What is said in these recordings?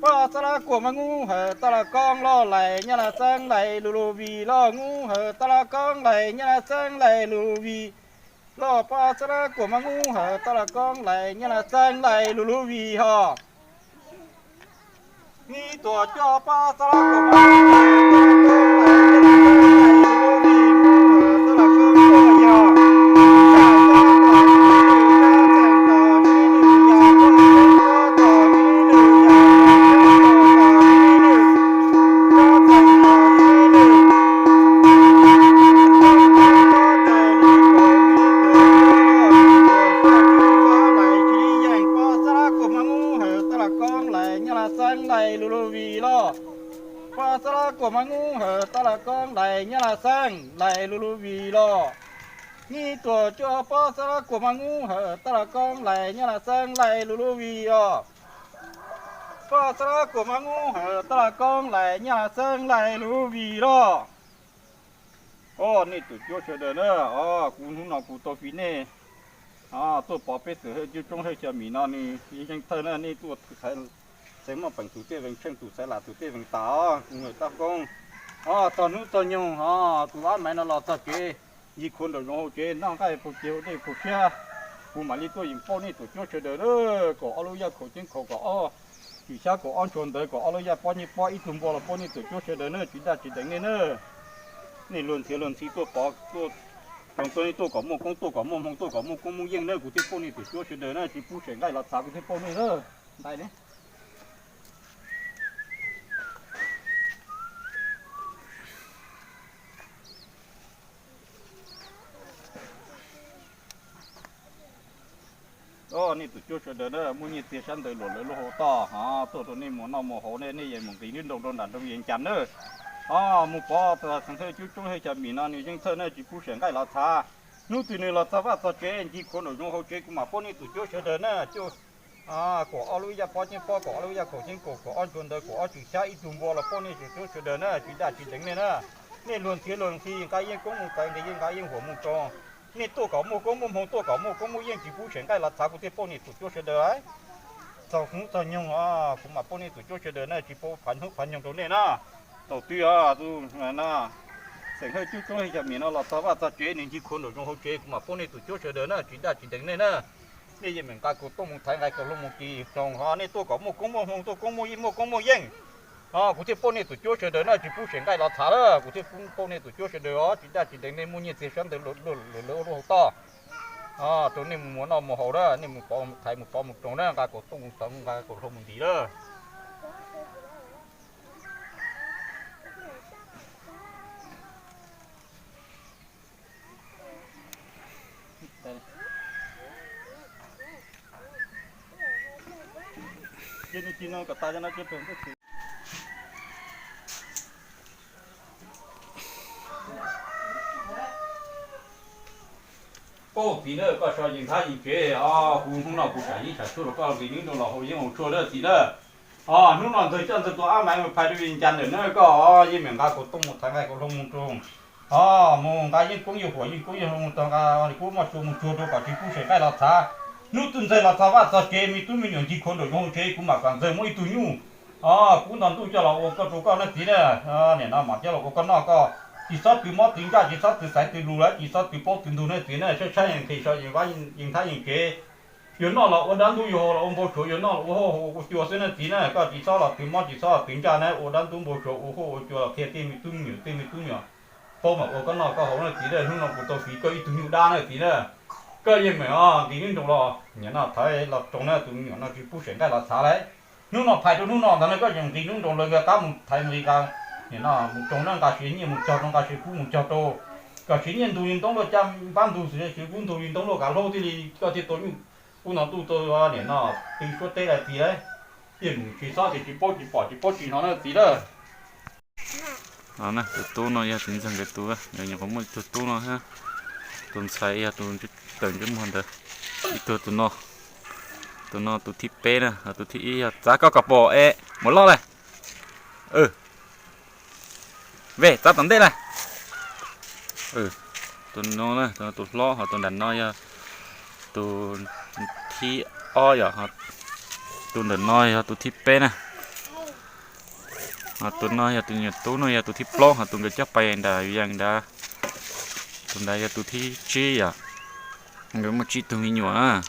Poj Xab Lab Kuam Mab Nyuj Hawm Taj Las Koob loj lais nyab laj xeeb lais lug lug vim loj, Nyuj Hawm Taj Las Koob lais nyab laj xeeb lais lug lug vim loj. Poj Xab Lab Kuam Mab Nyuj Hawm Taj Las Koob lais nyab laj xeeb lais lug lug vim hos. Nib tuam cuaj Poj Xab Lab Kuam Mab Nyuj Hawm Taj Las Koob lais nyab laj xeeb lais lug lug vim Nyuj Hawm Taj Las Koob loj yog. Poj Xab Lab Kuam Mab Nyuj Hawm Taj Las Koob lais nyab laj xeeb lais lug lug vim loj. Poj Xab Lab Kuam Mab Nyuj Hawm Taj Las Koob lais nyab laj xeeb lais lug lug vim loj. Nib tuam cuaj Poj Xab Lab Kuam Mab Nyuj Hawm Taj Las Koob lais nyab laj xeeb lais lug lug vim loj. Poj Xab Lab Kuam Mab Nyuj Hawm Taj Las Koob lais nyab laj xeeb lais lug lug vim loj. Os, nej tuam cuab sawv daws na, os, kuv hnub no kuv tau fiv nej tuaj pov peb Xeem Hawj Coob Hawj Xya Mim no nws yeej thawj na, nej tuaj xeev Moj Peem tus tej vees tsheej, tus xaiv las tus tej vees tas os, kuv tab koob. Os, txog hnub txog nyoog os, tus Ab Maiv no los txog kev, yig khuav nraum zoov hauv tsev, noj nqaij puag ceg hauv dej puag siab, kuv mam li tuaj yeem pauj nej tuam cuab sawv daws na, kaum ob lub yaj khaum ceeb khaum, kaum ob cwm xyab, kaum ob ntsuag ntawv, kaum ob lub yaj pob ncej pob, ib tug npua los pauj nej tuam cuab sawv daws na, tsis daj tsis deev nej na. Nej luag ntxhi luag ntxhi tuaj pov tuaj, tsoom tuaj nej tuaj kom muaj koob, tuaj kom muaj hmoo, tuaj kom muaj koob muaj yeej na, kuv thiaj pauj nej tuam cuab sawv daws na, tsis pub sem nqaij los txhav kuv thiaj pauj nej na. Nqaij ne. Os, nej tuam cuab sawv daws na, muaj nyiaj txiag sab ntawd luam lawv lub hauv toj, tuaj rau nej mus noj mus haus ne, nej yeej mus nqis lub nroog rau nram nroog Yees Cas na. Os, mus pov Xeem Hawj Coob Hawj Xya Mim no nws yeej thawj na, tsis pub sem nqaij los txhav. Hnub twg nws los txog vaj txog tsev, ncig khuav nraum zoov hauv tsev, kuv mam pauj nej tuam cuab sawv daws na, cuaj, kaum ob lub yaj pob ceeb pob, kaum ob lub yaj khaum ceeb khaum, kaum ob ntsuag ntawv, kaum ob cwm xyab, ib tug npua los pauj nej tuam cuab sawv daws na, tsis daj tsis deev nej na. Nej luag ntxhi luag ntxhi nqa yeej koob mus txawv, nqa yeej nqa yeej huam mus tsoos. Nej tuaj kom muaj koob muaj hmoo, tuaj kom muaj koob muaj yeej, tsis pub sem nqaij los txhav kuv thiaj pauj nej tuam cuab sawv daws. Txog hnub txog nyoog os, kuv mam pauj nej tuam cuab sawv daws na, tsis pub phav hnub phav nyoog rau nej na. Thaum twg os, tus no, Xeem Hawj Coob Coob Hawj Xya Mim no los txog vaj txog tsev, nws ncig khuav nraum zoov hauv tsev, kuv mam pauj nej tuam cuab sawv daws na, tsis daj tsis deev nej na. Nej yeej meem nqa kaus tooj mus thaiv, nqa kaus hlau mus ris tsoos os, nej tuaj kom muaj koob muaj hmoo, tuaj koob muaj yeej, muaj koob muaj yeej. Os, kuv thiaj pauj nej tuam cuab sawv daws na, tsis pub sem nqaij los txhav lawm, kuv thiaj pauj nej tuam cuab sawv daws os, tsis daj tsis deev nej, muaj nyiaj txiag sab ntawd luam lawv lub hauv toj, rau nej mus mus noj mus haus na, nej mus pov thaiv mus pov mus tsoos na, nqa kaus tooj mus thaiv, nqa kaus hlau mus ntis lawm. Koj txiv na, koj so yees thab yees tsev os, kuv hnub no kuv sam yeeb sam tshuaj rau koj nqis nyob rau los haus yeeb haus tshuaj na txiv na. Os, hnub no ntxawg coj ntxawg tus Ab Maiv mus phais rau Yees Cas ntawm na koj, yeej meem nqa kaus tooj mus thaiv, nqa kaus hlau mus tsoos. Os, mus nqa yeej koob yeej huam, yeej koob yeej hlau mus txog, nqa kuv muaj tshuaj mus tsuag rau kom tsis pub sem nqaij los txhav. Hnub twg ntxawg los txog vaj txog tsev, me tub me nyuam ncig khuav nraum zoov hauv tsev, kuv mam kom ntxawg muab ib tug nyuj, os, kub nto ntuj coj los ua koj rau koj na txiv na. Nim no mam coj los ua koj noj koj. Tsis txhob twv mob twv ntsaj, tsis txhob twv xaiv twv lus lawm, tsis txhob twv paub twv ntug na txiv na, tshaib tshaib yees nqhis so yees thab yees tsev. Yuav noj los ua dab ntub, yuav haus los ua npau suav, yuav noj los ua hauj haus ua cua xwb na txiv na. Koj tsis txhob los twv mob, tsis txhob los twv ntsaj na, ua dab ntub npau suav, ua hauj ua cua los qhia tej me tub me nyuam, tej me tub me nyuam paub mam ua koj noj koj haus na txiv na. Hnub no kuv tau fiv koj ib tug nyuj dab na txiv na. Koj yeej meem nqis nyob nroos los nim no thaiv los tsoos na, tus me nyuam no tsis pub sem nqaij los txhav lauj. Hnub no phais rau hnub no ntag na, koj yeej nqis nyob nroos lawv nqa qab mus thaiv mus nqis, nim no mus tsoos na, nqa siav nyiaj mus cog rau, nqa siav kub mus cog rau, kom siav nyiaj ntug li ntoob luaj caj npab ntug, siav kub ntug li ntoob luaj kav hlaub thiaj li koj thiaj tau nyuj kub no ntuj tau nim no tw suab teb lawm txiv lauj. Yeej mus tsis txhob tias tsis paub tsis pom tsis paub tsis hnov na txiv lawm. Tus tub no yog tus ntxawg nkawd tus, nkawd nyuam qhuav muaj ib tug tub no, tus ntxhais yog tus tawm ntsej muag ntawd, ib tug tus no, tus no tus thib peb na, ho tus thib ib yog txav koj kom pom es mus loj lawm. Ve txav tom ntej lawm. Tus no na, tus hlob, ho tus nram no yog tus thib ob yom, tus ntawm no yog tus thib peb na. Tus no yog tus nyuam tub no yog tus thib plaub, ho tus nkawd coj pais nram yees nrad, tus ntawd yog tus thib tsib yom. Nkawd muaj tsib tug me nyuam na.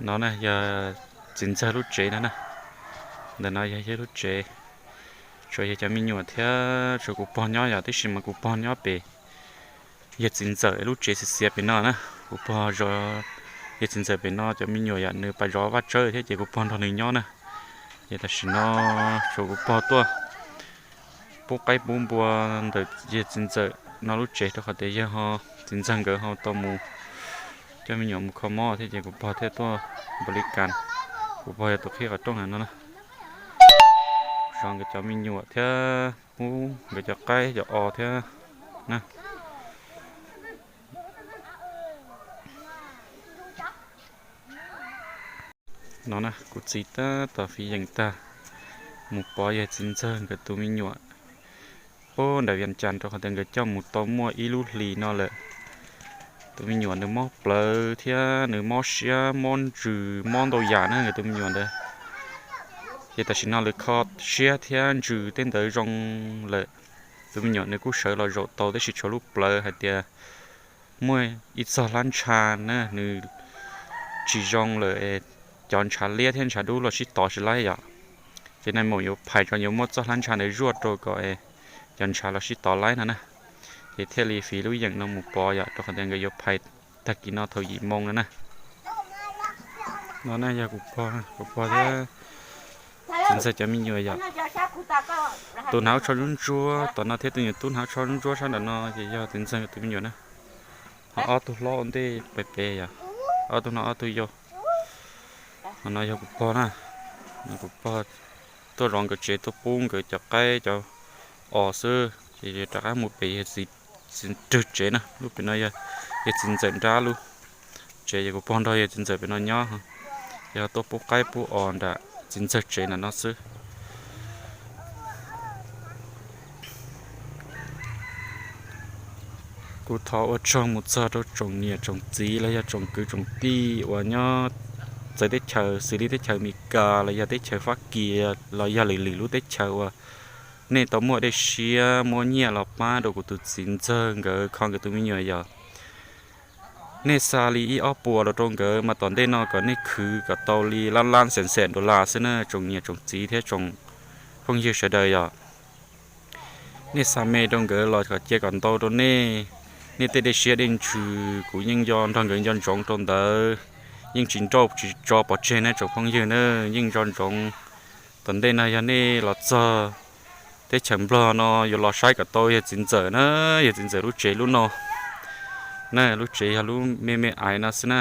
No na yog txiv ntxawg lub tsev no na. Ntawm no yog yawg lub tsev, tshuav yawg cov me nyuam thiab tshuav kuv pog nyob yom, tiam sis mas kuv pog nyob pem yawg txiv ntxawm lub tsev xiav xiav pem no na. Kuv pog zov yawg txiv ntxawm pem no cov me nyuam yom, nws pais zov vaj tsawb thiab ces kuv pog nrog nws nyob na. Ces tam sim no tshuav kuv pog tuaj pub qaib pub npua ntawm yawg txiv ntxawm no lub tsev rau qhov tias yawg ho, txiv ntxawg nkawd ho tau mus coj me nyuam mus kho mob thiab ces kuv pog thiaj tuaj npaum li kas. Kuv pog yog tus qhib qhov rooj no na, zov nkawd cov me nyuam thiab pub nkawd cov qaib cov os thiab na. No na kuv txiv tab tom fiv yeem tag mus pov yawg txiv ntxawg nkawd tus me nyuam pub nram Vias Cas rau qhov tias nkawd coj mus tau muaj ib lub hlis no lawm. Tus me nyuam nws mob plawv thiab nws mob siab mob ntsws mob ntau yam na nkawd tus me nyuam ntawd. Ces tam sim no lawv kho siab thiab ntsws tej ntawd zoo lawm. Tus me nyuam nws kuj sawv los zaum tau tab sis tshuav lub plawv hais tias muaj ib txog hlab ntsha na, nws tsis zoo lawm, cov ntshav liab thiab ntshav dub los sib tov tsis laib yom. Ces nais maum yuav phais tso yuav muab txoj hlab ntsha ntawd zuaj rau kom cov ntshav los sib tov laib no na. Ces thiaj li fiv lub yeem no mus pov yom, rau qhov tias nkawd yuav phais tag kis no thaum yim moo no na. No na yog kuv pog, kuv pog thiab txiv ntxawg cov me nyuam yom. Tus hnav tsho ntsuab ntsuab tom no thiab tus nyuam tub hnav tsho ntsuab ntsuab sab nram no ces yog txiv ntxawg tus me nyuam na. Ho ob tug hlob ua ntej pem pem yom, ob tug no ob tug yau. Ho no yog kuv pog na, kuv pog tuaj zov nkawd tsev tuaj pub nkawd cov qaib cov os xwb ces rov qab mus pem yawg txiv rwg tsev na, lub pem no yog yawg txiv ntxawm nrab lub tsev, yog kuv pog nrog yawg txiv ntxawm pem no nyob, yog tuaj pub qaib pub os nram txiv ntxawg tsev nram no xwb. Kuv thov ua tsaug mus txog rau tsoom niam tsoom txiv los yog tsoom kwv tsoom tij uas nyob txawv teb chaws xws li teb chaws Amelikas los yog teb chaws Fab Kis los yog lwm lwm lub teb chaws uas nej tau muaj dej siab muab nyiaj los pab rau kuv tus txiv ntxawg nkawd kho nkawd tus me nyuam yom. Nej xa li ib ob puas los rau nkawd mas tom ntej no kom nej khwv kom tau li lab lab xees xees dollar xwb na tsoom niam tsoom txiv thiab tsoom phooj ywg sawv daws yom. Nej xa me rau nkawd los kom cia kom ntau rau nej. Nej tej dej siab dej ntsws kuv yeej nco nrog nkawd nco ntsoov rau ntawd, yeej tsis nrauj tsis tso pov tseg na tsoom phooj ywg na, yeej nco ntsoov. Tom ntej no yog nej los txog teb chaws Nplog no yuav los saib kom tau yawg txiv ntxawm na, yawg txiv ntxawm lub tsev lub no na, lub tsev yog lub me me aiv no xwb na.